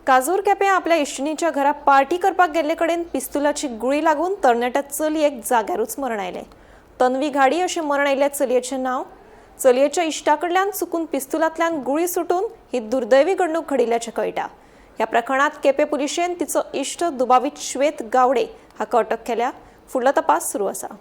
काजूर केपें आपल्या इश्टिणीच्या घरा पार्टी करपाक गेल्ले कडेन पिस्तुलाची गुळी लागून तरणाट्या चलयेक जाग्यारूच मरण आयलें. तन्वी घाडी अशें मरण आयिल्ल्या चलयेचें नांव. चलयेच्या इश्टा कडल्यान चुकून पिस्तुलांतल्यान गुळी सुटून ही दुर्दैवी घडणूक घडिल्ल्याचें कळटा. ह्या प्रकरणात केपें पुलिशेन तिचो इश्ट दुबावीत श्वेत गावडे हाका अटक केल्या. फुडलो तपास सुरू आसा.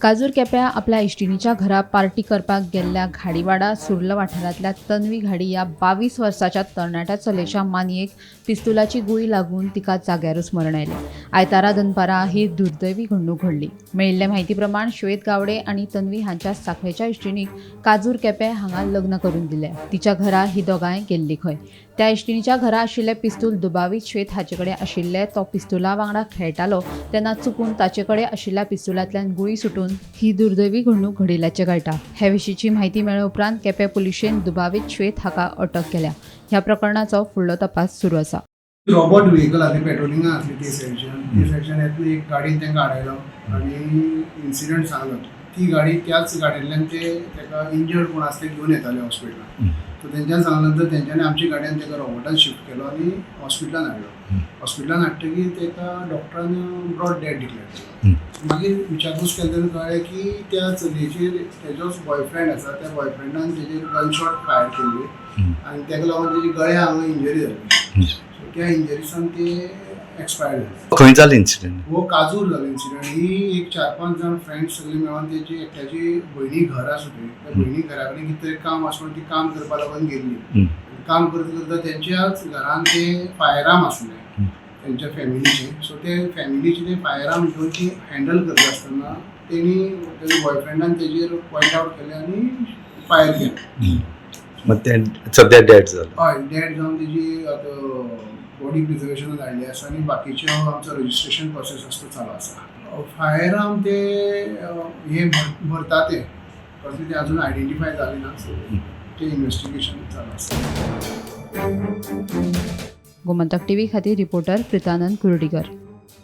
काजूर केप्या आपल्या इश्टिणीच्या घरा पार्टी करपाक गेल्ल्या घाडीवाडा सुर्ल वाठारांतल्या तन्वी घाडी ह्या 22 वर्साच्या तरणाट्या चलयेच्या मानयेक पिस्तुलाची गुळी लागून तिका जाग्यारूच मरण आयलें. आयतारा दनपारां ही दुर्दैवी घडणूक घडली. मेळिल्ले म्हायती प्रमाण श्वेत गावडे आनी तन्वी हांच्या सांखळेच्या इश्टिणीक काजूर केपें हांगा लग्न करून दिलें. तिच्या घरा ही दोगांय गेल्ली खंय. त्या इश्टिणीच्या घरा आशिल्लें पिस्तूल दुबावीत श्वेत हाचे कडेन आशिल्लें. तो पिस्तुला वांगडा खेळटालो तेन्ना चुकून ताचे कडेन आशिल्ल्या पिस्तुलांतल्यान गुळी सुटून ही दुर्दैवी घडणूक घडिल्ल्याचें कळटा. हे विशींची म्हायती मेळ्ळे उपरांत केपें पुलिशेन दुबावीत श्वेत हाका अटक केल्या. ह्या प्रकरणाचो फुडलो तपास सुरू आसा. रोबोट व्हेकल आसली, पेट्रोलिंगा आसली ते सायडच्यान. ते सायडच्यान येतना एक गाडयेन तांकां आडायलो आनी इन्सिडंट सांगलो. ती गाडी त्याच गाडयेंतल्यान ते ताका इंजर्ड कोण आसा ते घेवन येताले हॉस्पिटलान. सो तेंच्यान सांगल्या नंतर तेंच्यांनी आमच्या गाडयेन ताका रोबोटान शिफ्ट केलो आनी हॉस्पिटलान हाडलो. हॉस्पिटलान हाडटकीर ताका डॉक्टरान ब्रॉड डेड डिक्लेअर केलो. मागीर विचारपूस केली तेन्ना कळ्ळें की त्या चलयेचेर तेजोच बॉयफ्रेंड आसा, त्या बॉयफ्रेंडान तेजेर गनशॉट फायर केल्ली आनी ताका लागून तेजी गळ्या हांगा इंजरी जाली. सो त्या इंजरीसान ते एक्सपायर्ड जाले. खंय जालें इन्सिडंट? हो काजूर जालो इन्सिडंट. ही एक 4-5 जाण फ्रेंड्स सगळीं मेळोन तेजी एकट्याची भयणी घर आसा थंय, त्या भयणी घरा कडेन कितें तरी काम आसा म्हणून ती काम करपा लागून गेल्ली. काम करता करता तेंच्याच घरान ते फायर आर्म आसले तेंच्या फॅमिलीचे. सो ते फॅमिलीचे ते फायर आर्म घेवन ती हँडल करता आसतना तेणी तेज्या बॉयफ्रेंडान तेजेर पॉयंट आवट केलें आनी फायर केलें. मग ते सद्या डेड जालें. हय, डेड जावन तेजी आतां बॉडी प्रिजर्वेशनान धाडली आसा आनी बाकीच्यो आमचो रजिस्ट्रेशन प्रोसेस आसा तो चालू आसा. फायर आर्म ते हे भरता ते कसले ते अजून आयडेंटिफाय जाले ना, सो ते इन्वेस्टिगेशन चालू आसा. गोमंतक टीव्ही खातीर रिपोर्टर प्रितानंद कुर्डीकर.